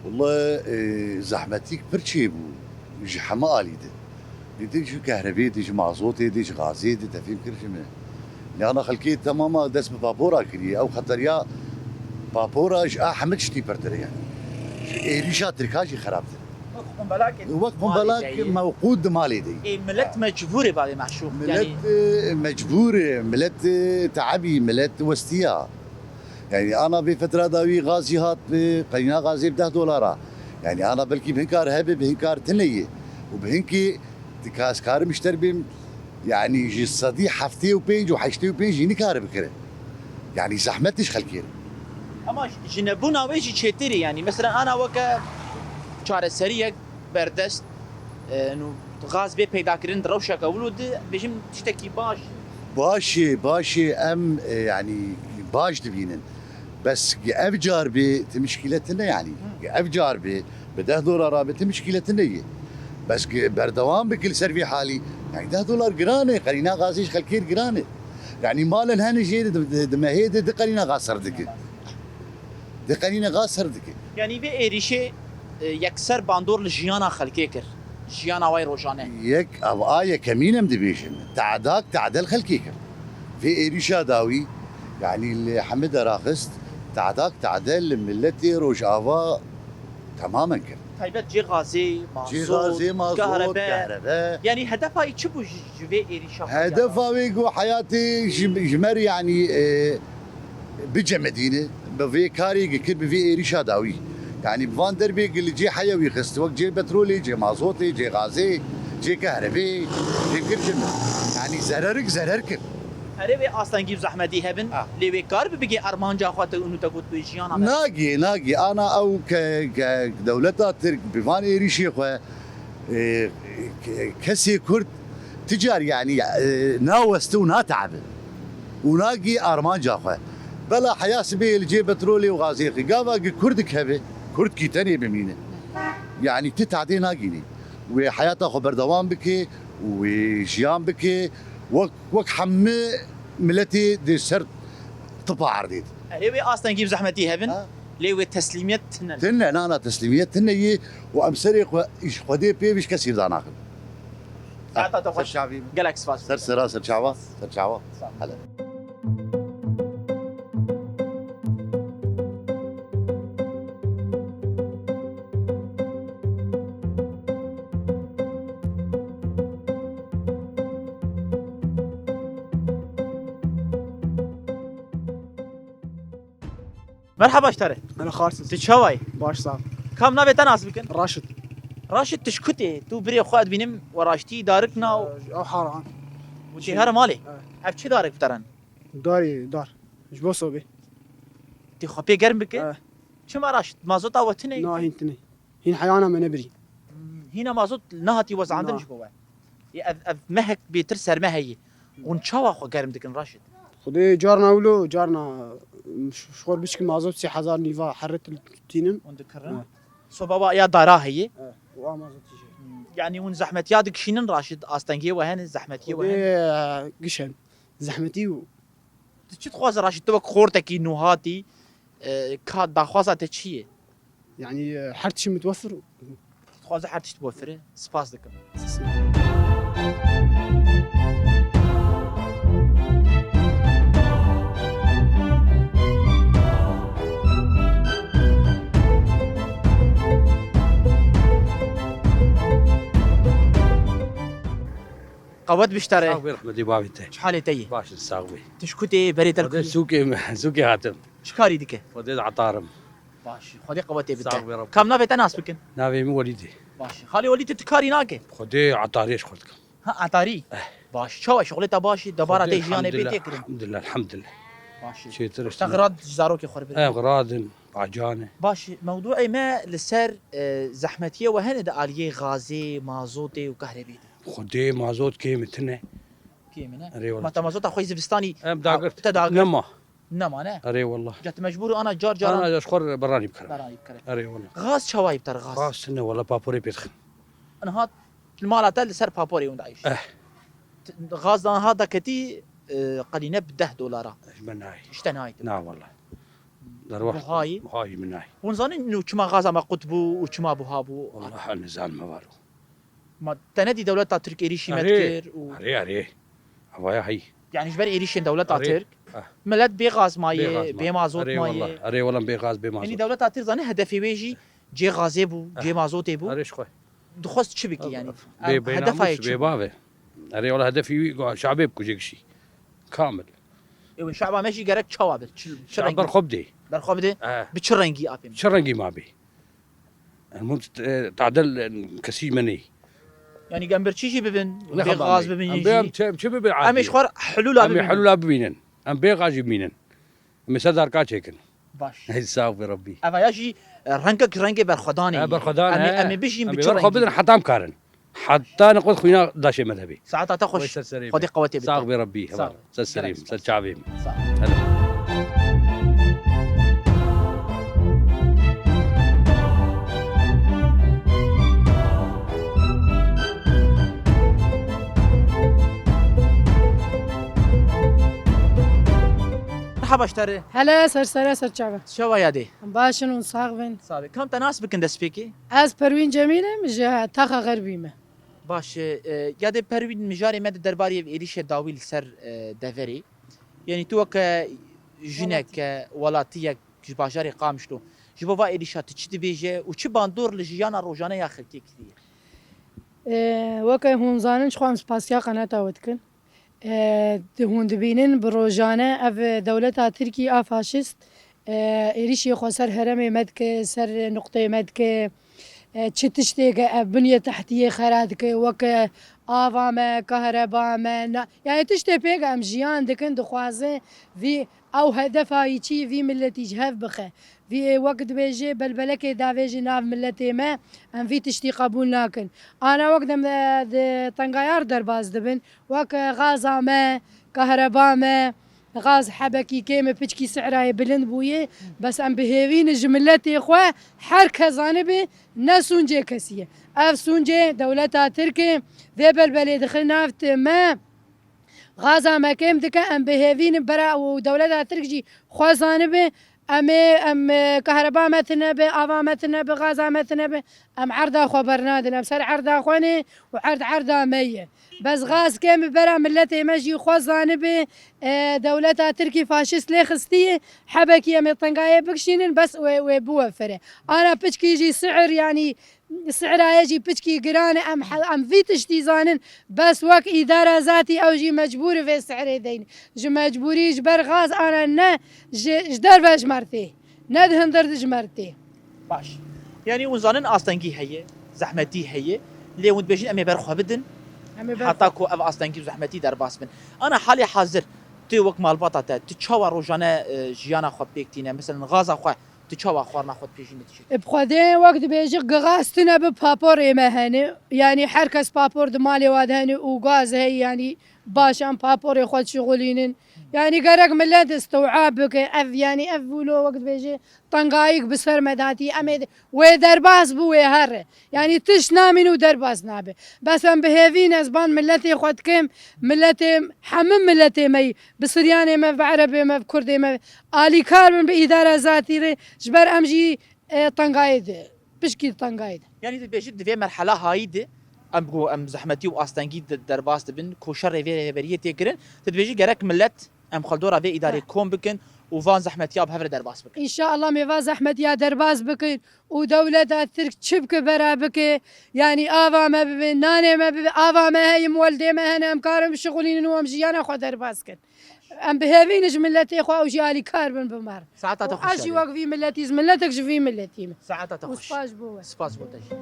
Wele, e, zehmetîk pir çêbû ji heme alî de. Dîtin ji kehrebê de, ji mazotê de, ji gazê de, te fêm kir ji me. Lê ana xelkê temama dest bi papora kiriye. Ew xeteriya papora ji a hemî tiştî pirtir e yani. Ji êrîşa Tirka jî xerabtir. Wek qumbelakê Wek qumbelak mewqût di malê de. Ê, millet mecbûr e bavê Meşûq. Millet, yanî, e, mecbûr e, millet, e, teebî, millet westiya. Yani ana vê fetra da wî gazî hat bi, qeyna gazê bi deh dolara. Yani ana belkî bi hinkar hebe, bi hinkar tine ye. Û bi hinkê dika ez karim ji te re bêm, yani ji sedî heftê û pênc û heştê û pênc jî nikare bikire. Yani zehmet ji xelkê re. Ama ji nebûna wê jî çêtir e, yani mesela ana weke çareseriyek berdest, e, nû gaz bê peydakirin di rewşeke wilo de, bêjim tiştekî baş. Baş e, baş e, em, e, yani baş dibînin. Bes ev car bê, ti mişkîle tine yani. Ev car bê, bi deh dolara bê, ti mişkîle tine ye. Bes berdewam bike li ser vî halî. Yani deh dolar giran e, qerîna gazê ji xelkê giran e. Yani malen hene jê di, di, di mehê de di qerîna gaz ser dike. Di qerîna gaz ser dike. Yanî vê êrîşê, e, yekser bandor li jiyana xelkê kir. Jiyana wê rojane. Yek, ev a yekemîn em dibêjin. Te'dak te'del xelkê kir. Vê êrîşa dawî, yanî li hemî deraxist, te'dak te'del li miletê Rojava temamen kir. Taybet cê gazê, Cê mazot, gazê, mazot, kahrebe. Kahrebe. Yanî hedefa wî çi bû ji, ji vê êrîşa? Hedefa wê ku heyatê ji, ji me re, yanî, e, bicemidîne, bi vê karê kir, bi vê êrîşa dawî. Yanî bi van derbê li cê heya wî xist, wek cê petrolê, cê mazotê, cê gazê, cê kehrebê, cê kir ji me. Yanî zererik zerer kir. Erê wê astengî û zehmetî hebin, ha, lê wê kar bi bigê armanca xwe te û te got wê jiyana me. Nagê, nagê. Ana ew ke, ke dewleta Tirk bi van êrîşê xwe, e, ke-, kesê Kurd ti car, yanî, e, naweste û nate'be. Û nagê armanca xwe. Bela heya sibê li cê petrolê û gazê xwe. Gava gi Kurdek hebe, Kurdkî tenê bimîne. Yanî ti tadê nagînî. Wê heyata xwe berdewam bike û wê jiyan bike. Wek, wek hemî miletê di ser tipa erdê de. Erê wê astengî bi zehmetî hebin, ha, lê wê teslîmiyet tine. Tine, na, na, teslîmiyet tine yê û em serê xwe ji Xwedê pê vî ji kesî danaxin. Saeta te xweş. Ser çavî. Gelek spas. Ser sera, ser çava, ser çava. Sağ ol. Hele. Merhaba ji te re. Hele xarsız. Tu çawa yî? Baş sağ ol. Kam navê te nas bikin? Raşid. Raşid, tu ji ku tê? Tu birê xwe dibînim we raştî darik na û Ew haran. Tê here malê. He. Ev çi darek bi te re ne? Darê dar. Ji bo sobê. Tê xwe pê germ bike? He. Çima raşt? Mazota we tune? Na, hîn tune. Hîn heyana me nebirî. Hmm, hîna mazot nehatî wezandin Na. ji bo we. Ê, ev, ev mehek bêtir serme heye. Hûn çawa xwe germ dikin Raşid? Xwedê carna wilo, carna, ş-, ji xwe biçkin mazot sê hezar nîva here tînin. Hûn dikirin. Ha. Soba wa ya dara heye? Ha, û a mazotî jî. Hmm, yanî hûn zehmetiya dikişînin Raşid, astengiyê we hene, zehmetiyê we hene? Xwedê, e, giş hene. Zehmetî û Tu çi dixwaze Raşîd, tu wek xortekî nû hatî, e, ka daxwaza te çi ye? Yanî, e, her tişt mitwefir û Dixwaze her tişt biwefire. Spas dikim. Qewet biştare. Sax bî rehmetî bavê te. Çi halê te ye? Baş in, sax bî. Tu ji ku tê, berê te li ku yî? Xwedê sûkê me, sûkê hatim. Çi karî dike? Xwedê di etar im. Baş, Xwedê qewetê bide. Sax bî, Reb. Kam navê te nas bikin? Navê min Welîd e. Baş. Xalê Welîd tu, tu karî nake? Xwedê etariyê ji xwe dikim. Ha, etarî? Eh. Baş. Çawa şixulê te baş e? Debara Xwedê te jiyanê pê elhamdulillah, tê kirin? Elhamdulillah, elhamdulillah. Baş. Çêtir Te işte. Xira zarokê xwe bibin. Eh, xira din, bacan e. Baş. Mewdûê me li ser, e, zehmetiyê we hene di aliyê gazê, mazotê û kahrebê de. Xwedê mazot kêm e, tune. Kêm e, ne? Erê wala. Ma te mazota xwe zivistanî Em dagir. Te dagir. Nema. Nema, ne? Erê wala. Ca tu mecbûr ana car caran Ana ji xwe beranî bikire. Beranî bikire. Erê wala. Gaz çawa yî bi te re gaz? Gaz ne wala, paporê pê dixin. Niha li mala te li ser paporê hûn dayîş. Eh. T-, gaz da niha daketî, e, qelîne bi deh dolara. Ji me nayê. Ji te nayê. Na wala. Derwext. Buhayî? Buhayî min nayê. Hûn zanin nû çima gaza me qut bû û çima buha bû? Wala ez nizanim heval. Ma te nedî dewleta Tirk êrîşî me Erê, dikir û erê, erê. Havaya hey. Yanî ji ber êrîşên dewleta Erê. Tirk, Ah. millet bê gaz maye, Bê gaz ma. bê mazot Erê maye. wala, erê wala bê gaz, bê mazot. Yanî dewleta Tirk zanî hedefê wê jî cê gazê bû, Eh. cê mazotê bû. Erê ji xwe. Dixwest çi bikî yanî? Bê, Ev bê hedefa namûs, yê çi bê bû? bavê. Erê wala hedefî wî go-, şabê bikuje kişî. Kamil. Ew şaba me jî gerek çawa be? Çi, çi Şab rengî? Berxwe bidê. Berxwe bidê? Eh. Bi çi rengî apê? Çi rengî ma bê? Em hûn, e, tadil, e, kesî me ney. Yanî em bir çi jî bibin, Ne bê xeber gaz me? bibin Em yê bê em jî. çi, çi bibin Em ê adî? ji xwe hilûla Em ê bibînin. hilûla bibînin. Em bê gaz jî bibînin. Em ê ser darka çêkin. Baş. Hey, sağ ol Rabbi. Eva ya jî, e, rengek rengê berxwedanê He, ye. berxwedan, Em ê, he. em ê bijîn Em bi bê çi berxwe rengî? bidin, hetam karin. Heta niqot xwîna daşê me de bî. Saeta te xweş. Xweş ser serê Xwedê me. qewetê bide. Sax bê Rebbî, Sağ heval. ol. Ser serê Gelek min, ser spas. çavê min. Sağ ol. Hello. Merhaba ji te re. Hele ser sere ser çave. Çawa yadê? Baş in û sax bin. Sax bin. Kam te nas bikin destpêkê? Ez Perwîn Cemîl im, ji Taxa Xerbî me. Baş e, e, yadê Perwîn, mijarê me di derbarê ev êrîşê dawî li ser, e, deverê. Yanî tu weke jineke, welatiyek ji bajarê Qamişlo, ji bo va êrîşa tu çi dibêje û çi bandor li jiyana rojane ya xelkê kiriye? E, weke hûn zanin, ji xwe em spasiya qeneta we dikin. E, di hûn dibînin bi rojane ev dewleta Tirkî a faşîst, e, êrîşê xwe ser herêmê me dike, ser nuqteyê me dike, e, çi tiştêke ev binyê tehtiyê xera dike, weke ava me, kahreba me, na-, yani tiştê pêk em jiyan dikin, dixwaze vî ew hedefa yî çi, vî miletî ji hev bixe. Vî ê wek dibêje belbelekê davêje nav miletê me, em vî tiştî qebûl nakin. Ana wek dem, e, di tengayar derbas dibin, wek, e, gaza me, kahreba me, gaz hebekî kêm e, piçkî si'ra yê bilind bûye, bes em bi hêvî ne ji miletê xwe, her kes zanibe ne sûncê kesî ye. Ev sûncê dewleta Tirk e, vê belbelê dixe nav ti me, gaza me kêm dike, em bi hêvî ne bera û dewleta Tirk jî xwe zanibe, em ê, em, e, kahreba me tune be, ava me tune be, gaza me tune be, em erda xwe bernadin. Em ser erda xwe ne û erd erda me ye. Bes gaz kêm bera miletê me jî xwe zanibe, e, dewleta Tirkî faşîst lê xistiye, hebekî em ê tengayê bikişînin, bes wê, wê biwefire. Ana piçkî jî si'ir, yanî si'ra ye jî piçkî giran e, em he-, em vî tiştî zanin, bes wek îdara zatî ew jî mecbûr e vê si'rê deyne. Ji mecbûrî ji ber gaz ana ne ji, ji derve ji me re tê, ne di hundir dijî me re tê. Baş. Yanî hûn zanin astengî heye, zehmetî heye, lê hûn dibêjin em ê ber xwe bidin. Em ê ber- Heta ku ev astengî û zehmetî derbas bin. Ana halê hazir tu wek malbata te, tu çawa rojane, e, jiyana xwe pêk tîne? Mesela gaza xwe, tu çawa xwarina xwe dipêjîne, dişî? E, bi Xwedê wek dibêjî, gaz tune bi paporê me hene. Yanî her kes papor di malê wa de hene û gaz heye, yanî baş em paporê xwe dişixulînin. Yanî gerek millet istiwab bike. Ev, yanî ev wilo wek dibêjî, tengayîk bi ser me de hatî. Em ê wê derbas bû, wê here. Yanî tişt namîn û derbas nabe. Bes em bi hêvî ne, ez ban miletê xwe dikim, miletê, hemû miletê me yî, bi Siryanê me, bi Erebê me, bi Kurdê me, alîkar bin bi îdara zatî re, ji ber em jî, e, tengayê de, pişkî tengayê de. Yanî tu dibêjî di vê merhela hayî de, em ku em zehmetî û astengî de derbas dibin, ku şerê vê rêveriyê tê kirin, tu dibêjî gerek milet em xwe li dora vê îdarê Heh. kom bikin û van zehmetiya bi hev re derbas bikin. Înşallah em ê va zehmetiya derbas bikin û dewleta Tirk çi bike bera bike, yanî ava me bibe, nanê me bibe, ava me heye, weldê me hene, em karin bişixulînin û em jiyana xwe derbas kin. Em bi hêvî ne ji miletê xwe ew jî alîkar bin bi me re. Saeta te Û xweş ez jî Şadî. wek vî miletî, ez miletek ji vî miletî me. Saeta te Û xweş. spas bo we. Spas bo te jî.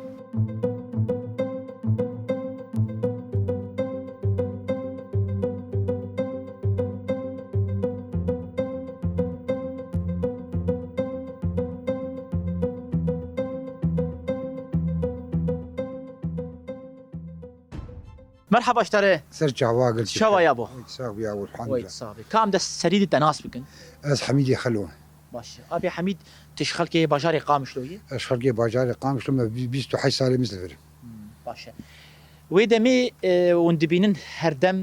Merhaba ji te re. Ser çava gel. Çava ya bo? Sax bî ya, elhamdulillah. Wayt sax bî. Ka em dest serî di te nas bikin? Ez Hemîdê Xelo. Baş. Abê Hemîd, tu ji xelkê bajarê Qamişlo yî? Ez xelkê bajarê Qamişlo me bî-, bîst û heşt salê min li vir. Hmm, baş e. Wê demê, e, hûn dibînin her dem,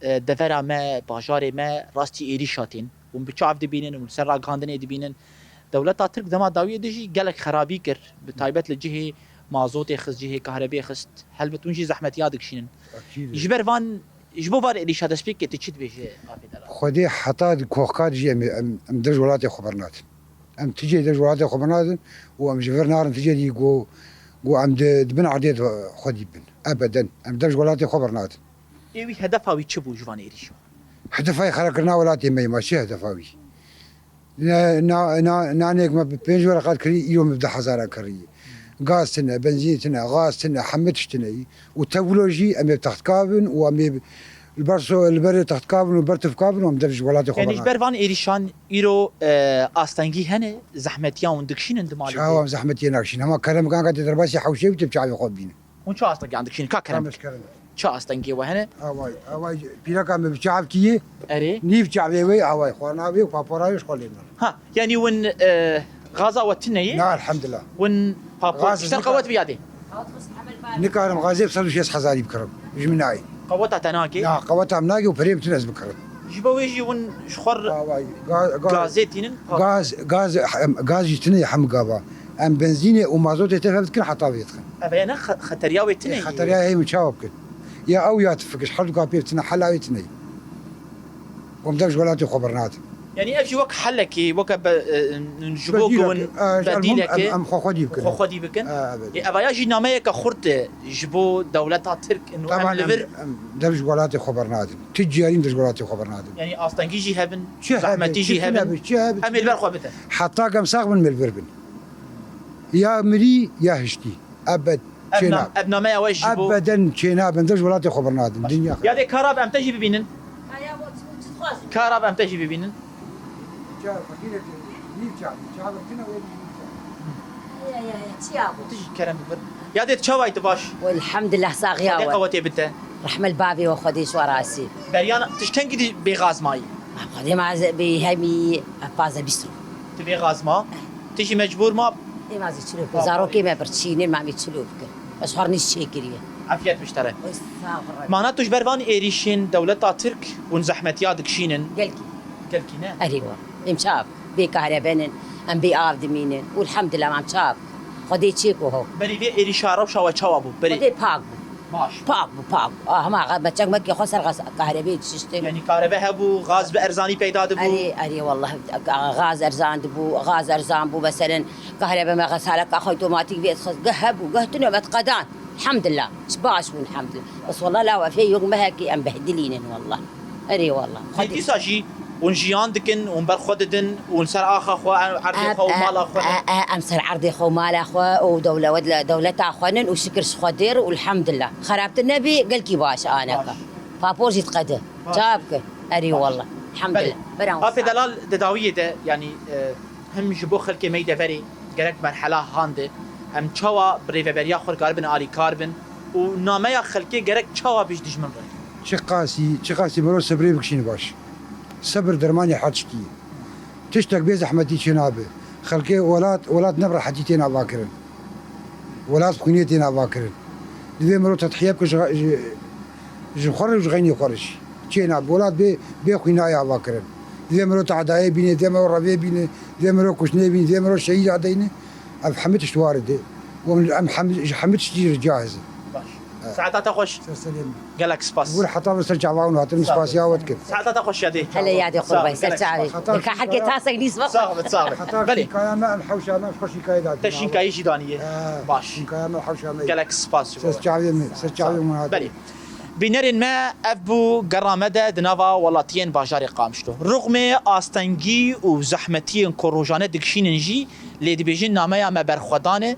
e, devera me, bajarê me rastî êrîşa tên. Hûn bi çav dibînin, hûn li ser ragihandinê dibînin. Dewleta Tirk dema dawiyê de jî gelek xerabî kir. Bi taybet li cihê mazotê xist, cihê kahrebê xist. Helbet hûn jî zehmetiya dikişînin. Akîd e. Ji ber van Ji bo van êrîşa destpêkê tu çi dibêjî, Afê Delal? Xwedê heta di koxkar jî em, em, em dej welatê xwe bernadin. Em ti cihê dej welatê xwe bernadin û em ji vir narin ti cihê dî ku, ku em di, di bin erdê de xwe dî bin. Ebeden. Em dej welatê xwe bernadin. Ê wî hedefa wî çi bû ji van êrîşa? Hedefa wî xerabkirina welatê me ye, ma çi hedefa wî? Na-, na-, na-, nanêk me bi pênc wereqat kirî, îro me bi deh hezaran kirî. Gaz tine, benzîn tine, gaz tine, hemû tişt tine. Û tevlo jî em ê bi textka bin û em ê li ber so-, li berê textka bin û ber tifka bin û em dev ji welatê xwe Yanî ji bernadin. ber van êrîşan îro, e, astengî hene, zehmetiya hûn dikişînin di malê Çawa de? em zehmetiyê nakişîn? Hema kerem kanka tê derbasî hewşê bî, tê bi çavê xwe bînin. Hûn çi astegiyan dikişînin? Ka kerem Kamiş bikin. kerem. Çi astengê we hene? Away, away, pîreka me bi çav kî ye? Erê? Nîv çavê wê, away, xwarina wê û papora wê ji xwe lê min. Ha, yanî win, e, gaza we tine ye? Na, elhamdulillah. Win papo Gaz ji te re nika- qewet biyadê? Nikarim gazê bi sed û şêst hezarî bikirim. Ji min nayê. Qeweta te nake? Na, qeweta min nake û perê min tune ez bikirim. Ji bo wê jî hûn ji xwe re Away, ga-, ga-, gazê tînin? gaz, gaz, em, gaz jî tune ye hemû gava. Em benzînê û mazotê tê hev dikin heta vê dikin. Ev ne xe-, xeteriya wê tune Ê, ye? Xeteriya heye min çawa bikin? Ya ew ya tifik, ji her du ka pê tune, hela wê tune ye. Em dev ji welatê xwe bernadin. Yanî ev jî wek helekê, weke be-, e, ji bo Bedîlek, ku win e, ji elbûm bedîlekê em, em xwe xwedî bikin. xwe xwedî bikin. E, evet. Ê, evaya jî nameyeke xurt e ji bo dewleta Tirk û em Taban li em, vir em dev ji welatê xwe bernadin. Tu ciyarî em dev ji welatê xwe bernadin. Yanî astengî jî hebin, Çi zehmetî hebe, jî çi hebin. tune be, çi hebe, Em ê li ber xwe bidin. Heta ku em sax bin, em ê li vir bin. Ya mirî, ya hiştî. Ebed Ev çêna. nam-, ev nameya we ji bo Ebeden çêna bin, dev ji welatê xwe bernadin. Baş. Dinya Ya dê kara em te jî bibînin. Kara em te jî bibînin. Çav, fakîrek, nîv çav, çav tine wê nîv çav. Ya, ya, ya, çi ya bu? Tu jî kerem bibir. Ya dê çaway tu baş? Elhamdulillah, saxiya Xwedê we. qewetê bite. Rehmel bavê we Xwedê ji we razî. Beriyan tu ji kengî dî bê gaz mayî? Xwedê ma ez bê hemî pazdeh bîst rû. Tu bê gaz ma? Tu jî mecbûr ma? Ê ma zî çilo bikin. Zarokê me birçînin, ma em ê çilo bikin. Ez xwarnî çêkiriye. Afiyet biştere. Oy, sağ ol. Mana tu ji ber van êrîşên dewleta Tirk hûn zehmetiya dikişînin? Gelkî. Gelkî ne? Erê wa. Em çav. Bê kahrebe nin, em bê av dimînin. Û elhamdulillah em çav. Xwedê çêko ho. Berî vê êrîşa rewşa we çawa bû? Berî Xwedê pak bû. Baş. Pak bû, pak bû. Ah, hema me çekmekê xwe ser gaz-, kahrebeyê dişiştin. Yanî kahrebe hebû, gaz bi erzanî peyda dibû? Erê, erê, wallah, ga-, gaz erzan dibû, gaz erzan bû, meselen, kahrebe me xesaleka xwe otomatîk vê dixist. Geh hebû, geh tune me diqedan. Elhamdulillah. Çi baş bûn, elhamdulillah. Bes wallah, la wefê yok mehekî em behdilînin, wallah. Erê, wallah. Lê dîsa jî Hûn jiyan dikin, hûn ber xwe didin, hûn ser axa xwe, erdê xwe û mala xwe ne? E, e, em ser erdê xwe û mala xwe û dewle-, dewleta xwe nin û şikir ji Xwedê re û elhamdulillah. Xerabtir nebî, gelkî baş aneka. Baş. Papor jî diqede. Baş. Çawa bikin? Erî Baş. Wallah. Elhamdulillah. Belê. Beran Apê wisa. Delal di dawiyê de, yanî, e, him ji bo xelkê me yî deverê gerek merhela hande, em çawa bi rêveberiya xwe dikaribin alîkar bin û nameya xelkê gerek çawa bê ji dijmin re? Çiqasî, çiqasî mero sebrê bikişîne baş. Sebir dermanê her tiştî ye. Tiştek bê zehmetî çênabe. Xelkê welat, welat ne bi rehetî tên avakirin. Welat bi xwînê tên avakirin. Divê mero tedhiye bike ji, ji, ji xwe re û ji xeynê xwe re jî. Çênabe. Welat bê, bê xwînayê avakirin. Divê mero tehdayê bîne, divê mero revê bîne, divê mero kuştinê bîne, divê mero şehîd adeyne. Ev hemî tişt war e. Em, em hemî, ji hemî tiştî re cahizin. Baş. Saeta te xweş. Ser serê min. Gelek spas. Wî heta li ser çava hûn hatin, spasiya we dikim. Saeta te xweş yadê. Hele yadê qurbay, ser çavê. Heta Nika şînkaya heke tasek nîs bak. Sax be, sax be. Heta Belê. Şînkaya me em hewşa me, xwe şînkayê dadî. Te şînkayî jî danî ye. Ha, Baş. Şînkaya me hewşa me. Gelek spas ji bo Ser we. Çavê min, ser çavê min hate. Belê. Bînerên me, ev bû gera me de di nava welatiyên bajarê Qamişlo. Ruxmê astengî û zehmetiyên ku rojane dikişînin jî, lê dibêjin nameya me berxwedan e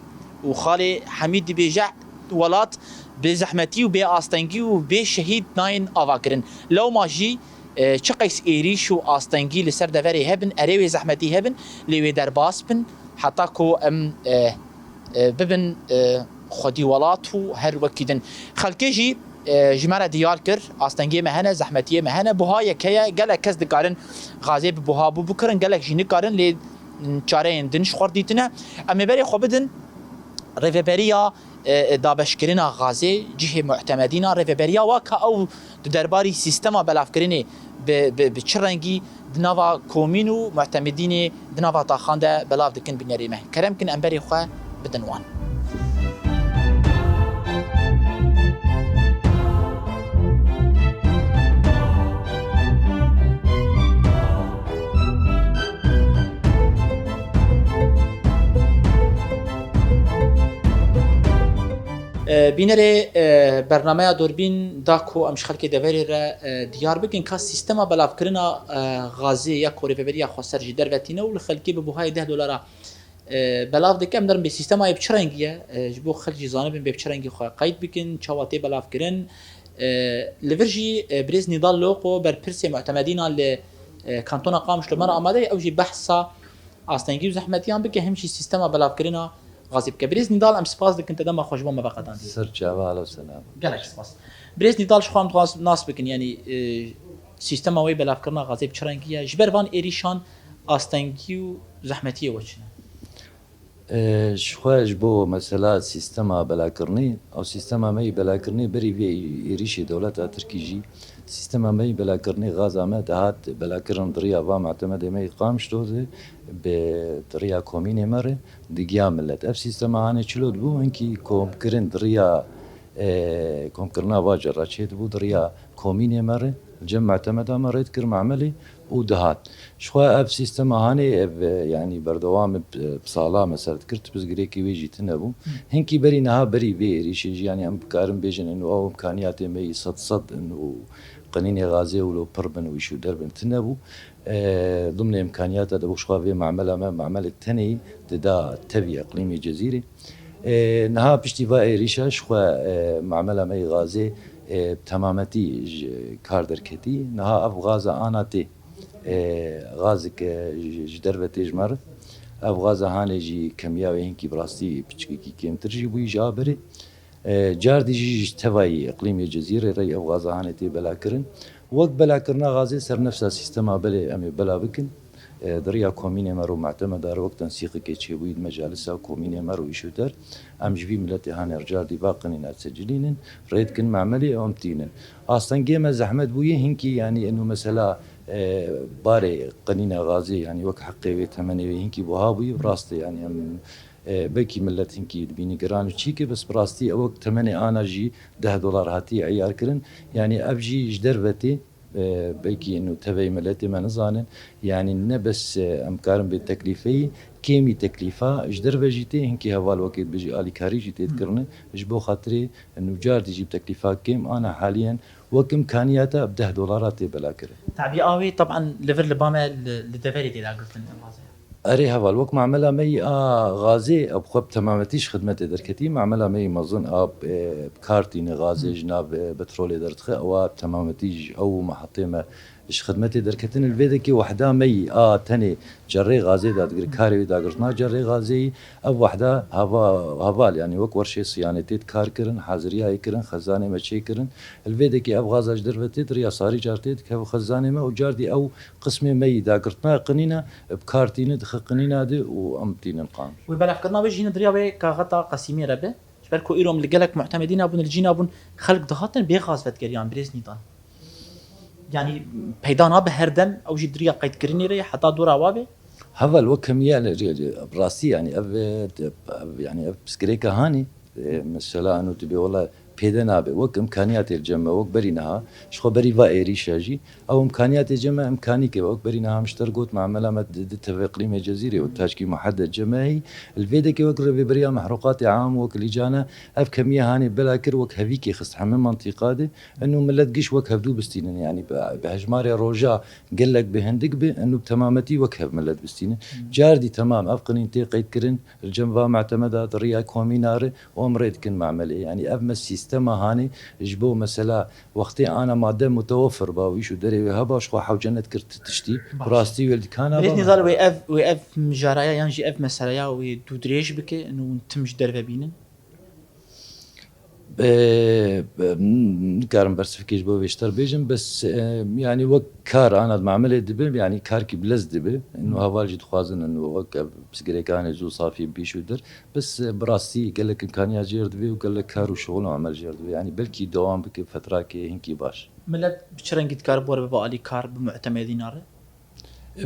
û xalê Hemîd dibêje, welat bê zehmetî û bê astengî û bê şehîd nayên avakirin. Lewma jî, e, çi qeys êrîş û astengî li ser deverê hebin, erê wê zehmetî hebin, lê wê derbas bin, heta ku em, e, e, bibin, e, xwedî welat û her wekî din. Xelkê jî, e, ji me re diyar kir, astengiyê me hene, zehmetiyê me hene, buha yek heye, gelek kes dikarin xazê bi buha bû bikirin, gelek jî nikarin, lê çareyên din ji xwe re dîtine. Em ê berê xwe bidin rêveberiya, e, e, dabeşkirina xazê, cihê mu'temedîna rêveberiya wa ka ew di derbarî sîstema belavkirinê bi, bi, bi çi rengî di nava komîn û mu'temedînê di nava taxan de belav dikin bînerê me. Kerem kin em berê xwe bidin wan. E, bînerê, e, bernameya Durbîn da ku em ji xelkê deverê re, e, diyar bikin ka sîstema belavkirina, e, xazê ya ku Rêveberiya Xweser ji derve tîne û li xelkê bi buhayê deh dolara, e, belav dike. Em derin bê sîstema yê bi çi rengî ye? E, ji bo xelk jî zanibin bê bi çi rengî xwe qeyd bikin, çawa tê belavkirin. E, li vir jî, e, birêz Nîdal Loko, berpirsê mu'temedîna li, e, kantona Qamişlo me re amade ye, ew jî behsa astengî û zehmetiyan bike, him jî sîstema belavkirina xazê bike. Birêz Nîdal, em spas dikin te dema xwe ji bo me veqetandî. Ser çava, alo selam. Gelek spas. Birêz Nîdal, ji xwe em dixwazin nas bikin, yanî, e, sîstema wê belavkirina xazê bi çi rengî ye? Ji ber van êrîşan astengî û zehmetiyê we çi ne? E, ji xwe ji bo mesela sîstema belakirinê, ew sîstema me yî belakirinê berî vê êrîşê dewleta Tirkî jî, sîstema me yî belakirinê xaza me dihat belakirin di riya va mu'temedê me yî Qamişlo de, bi, di riya komînê me re digiya millet. Ev sîstema hanê çilo dibû, hinkî komkirin di riya, e, komkirina va cara çê dibû di riya komînê me re, li cem mu'temeda me rê dikir me'melê û dihat. Ji xwe ev sîstema hanê ev, e, yanî berdewam bi, bi sala me ser dikir, tu pirsgirêkî wê jî tune bû. Hinkî berî niha, berî vê êrîşê jî, yanî em bikarin bêjin, eno ew imkaniyatê me yî sed sed in û qenînê xazê wilo pir bin û îşûder bin tune bû. E, dimnê imkaniyata de bû ji xwe vê mamela me, mamelê tenê dida tevî eqlîmê Cezîrê. E, niha piştî va êrîşa ji xwe, e, mamela me yî xazê, e, bi temametî ji kar derketî. Niha ev xaza ana tê, e, xazik, e, ji, ji derve tê ji me re. Ev xaza hanê jî kemiya wê hinkî bi rastî piçkekî kêmtir jî bûyî ji a berê. E, cardî jî ji tevayî iqlîmê Cezîrê re ev xaza hanê tê belakirin. Wek belakirina xazê ser nefsa sîstema belê em ê bela bikin. E, di riya komînê me ro mu'temeda re wek tensîqekê çêbûyî di mecelisa komînê me ro îşoter. Em ji vî miletê hanê cardî va qenîna secilînin, rê dikin me'melê ew em tînin. Astengê me zehmet bûye hinkî, yanî eno mesela, e, barê qenîna xazê, yanî wek heqê wê, temenê wê hinkî buha bûye, bi rastî, yanî em, e, belkî milet hinkî dibîne giran û çîke, bes bi rastî ew wek temenê ana jî deh dolar hatiye eyar kirin. Yanî ev jî ji derve tê, e, belkî eno teveyê miletê me nizanin. Yanî ne bes, e, em karin bê teklîfeyî, kêmî teklîfa ji derve jî tê, hinkî heval wekê dibêjî alîkarî jî tê dikirine. Ji bo xatirê eno cardî jî bi teklîfa kêm ana haliyen Wek imkaniyata bi deh dolara tê belakirin. Tabî a wê, teban li vir li ba me li, li deverê tê dagirtin gazê. Erê heval, wek mamela me yî a gazê, ew xwe bi temametî ji xidmetê derketî, mamela me yî mezin a, e, bi kar tîne gazê ji nav, e, petrolê derdixe, ew a bi temametî ji ew û mehetê me ji xidmetê derketin. Li vê dekê wehda me yî a tenê cerrê gazê dadigire, karê wê dagirtina cerrê gazê yî, ev wehda heva-, heval, yanî wek werşê siyanetê di kar kirin, haziriyayê kirin, xezanê me çêkirin. Li vê dekê ev gaza ji derve tê di riya sarî car tê dikeve xezanê me û car dî ew qismê me yî dagirtina qinîna bi kar tîne dixe qinîna de û em tînin qam. Wê belevkirina wê jî ne di riya wê kaxeta qesîmê re be. Ji ber ku îro em li gelek muhtemedî nabûn, li cî nabûn, xelk dihatin bê gaz vedigeriyan, birêz Nîdan. Yanî peyda nabe her dem, ew jî di riya qeydkirinê re ye, heta dora wa be. Heval wek hemiya li, li, li, rastî, yanî ev, ev, yanî ev pirsgirêka hanê, e, mesela eno tu bê wela pêde nabe. Wek imkaniyatê li cem me, wek berî niha, ji xwe berî va êrîşa jî, ew imkaniyatê cem me imkanîk e. Wek berî niha min ji te re got, mamela me di, di tev îqlîmê Cezîrê û taşkî muhedded cem me heyî. Li vê dekê wek rêveberiya mehruqatê am, wek lîcana, ev kemiya hanê bela kir, wek hevîkê xist heme mantîqa de. Eno milet giş wek hevdû bistînin, yanî bi, bi hejmarê roja gelek bi hindik bi, eno bi temametî wek hev milet bistînin. Hmm. Car dî temam ev qinîn tê qeydkirin, li cem va muhtemeda di riya komîna re û em rê dikin mamelê. Yanî ev me sîstema hanê ji bo mesela wextê ana made mutewefir ba û îş û derê wê heba ji xwe hewce nedikir ti tiştî. Baş. Rastî wê li dikana. Millet ba nizar wê ev, wê ev mijaraya yan jî ev meseleya wê dûdirêj bike, eno hûn tim ji derve bînin. Be, be, nikarim bersivkê ji bo vê ji te re bêjim, bes, e, yanî wek kar ana di mamelê dibe, yanî karkî bilez dibe. Eno heval jî dixwazin eno wek ev pirsgirêkanê zû safî bîş û der. Bes, e, bi rastî gelek imkaniya jêr dibe û gelek kar û şixul û emel jêr dibe. Yanî belkî dewam bike fetrakê hinkî baş. Milet bi çi rengî dikare bi we re bibe alîkar bi muhtemedîna re?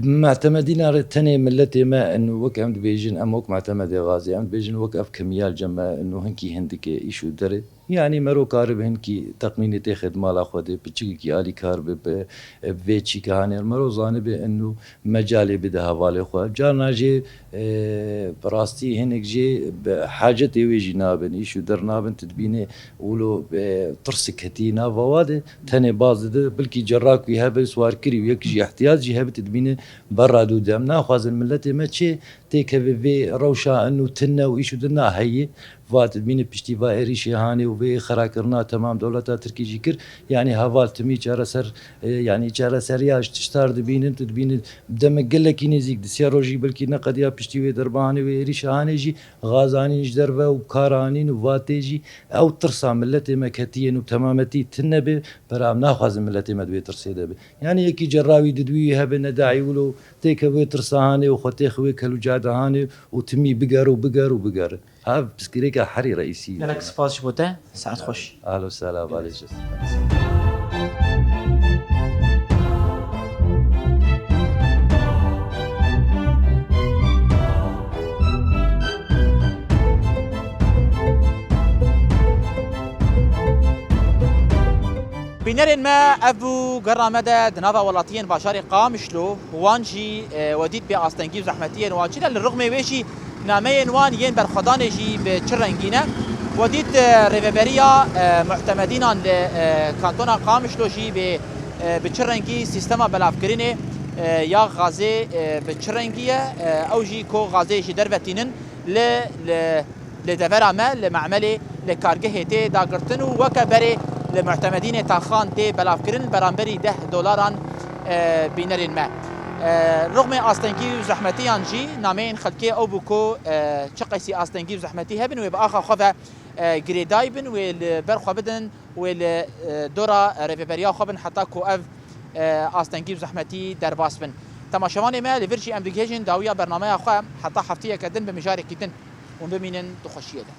Muhtemedîna re tenê miletê me, en wek em dibêjin, em wek muhtemedê gazê, em dibêjin wek ev kimiya li cem me, eno hinkî hindik e, îş û derê. Yanî mero karibe hinkî texmînê têxe di mala xwe de, piçikekî alîkar be, bi, bi vê çîke hanê. Mero zanibe eno mecalê bide hevalê xwe. Carna jê, e, bi rastî hinek jê bi hacetê wê jî nabin, îş û der nabin, tu dibînê wilo, e, tirsik hetî nava wa de. Tenê baz dide, bilkî cerrak wî hebe, siwarkirî û yek jî ihtiyac jî hebe, tu dibîne berra dû de. Em naxwazin miletê me çê têkeve vê rewşa eno tune û îş û dina heye. Va tu dibîne piştî va êrîşê hanê û vê xerakirina temam dewleta Tirkî jî kir. Yanî heval timî çareser, e, yanî çareseriya ji tiştar dibînin, tu dibînin demek gelekî nêzîk, di sê rojî belkî neqediya piştî wê derba hanê wê êrîşa hanê jî gaz anîn ji derve û kar anîn û va tê jî ew tirsa miletê me ketiye û temametî tune be, Pera em naxwazin miletê me di wê tirsê de be. Yanî yekî cerra wî didwî wî hebe, nedaî wilo têke wê tirsa hanê û xwe têxe wê kelûca de hanê û timî bigere û bigere û bigere. Ev pirsgirêka herî reîsî ye. Gelek spas ji bo te. Saet xweş. Ahlo sela, balê ji. Bînerên me, ev bû gerra me de di nava welatiyên bajarê Qamişlo, wan jî, e, we dît bê astengî û zehmetiyên wan çi ne, li rixmê wê jî nameyên wan yên berxwedanê jî bi çi rengî ne. We dît, e, rêveberiya, e, muhtemedînan li, e, kantona Qamişlo jî bê, e, bi çi rengî sîstema belavkirinê, e, ya gazê, e, bi çi rengî ye, e, ew jî ku gazê ji derve tînin li, li, li devera me, li me'melê, li kargehê tê dagirtin û weke berê li muhtemedînê taxan tê belavkirin, beramberî deh dolaran, e, bînerên me. E, rixmê astengî û zehmetiyan jî nameyên xelkê ew bû ku, e, çi qeysî astengî û zehmetî hebin, wê bi axa xwe ve, e, girêdayî bin, wê li ber xwe bidin, wê li, e, dora rêveberiya xwe bin heta ku ev, e, astengî û zehmetî derbas bin. Temaşevanê me, li vir jî em digihêjin dawiya bernameya xwe, heta heftiyeke din bi mijarekî din hûn bimînin di xweşiyê de.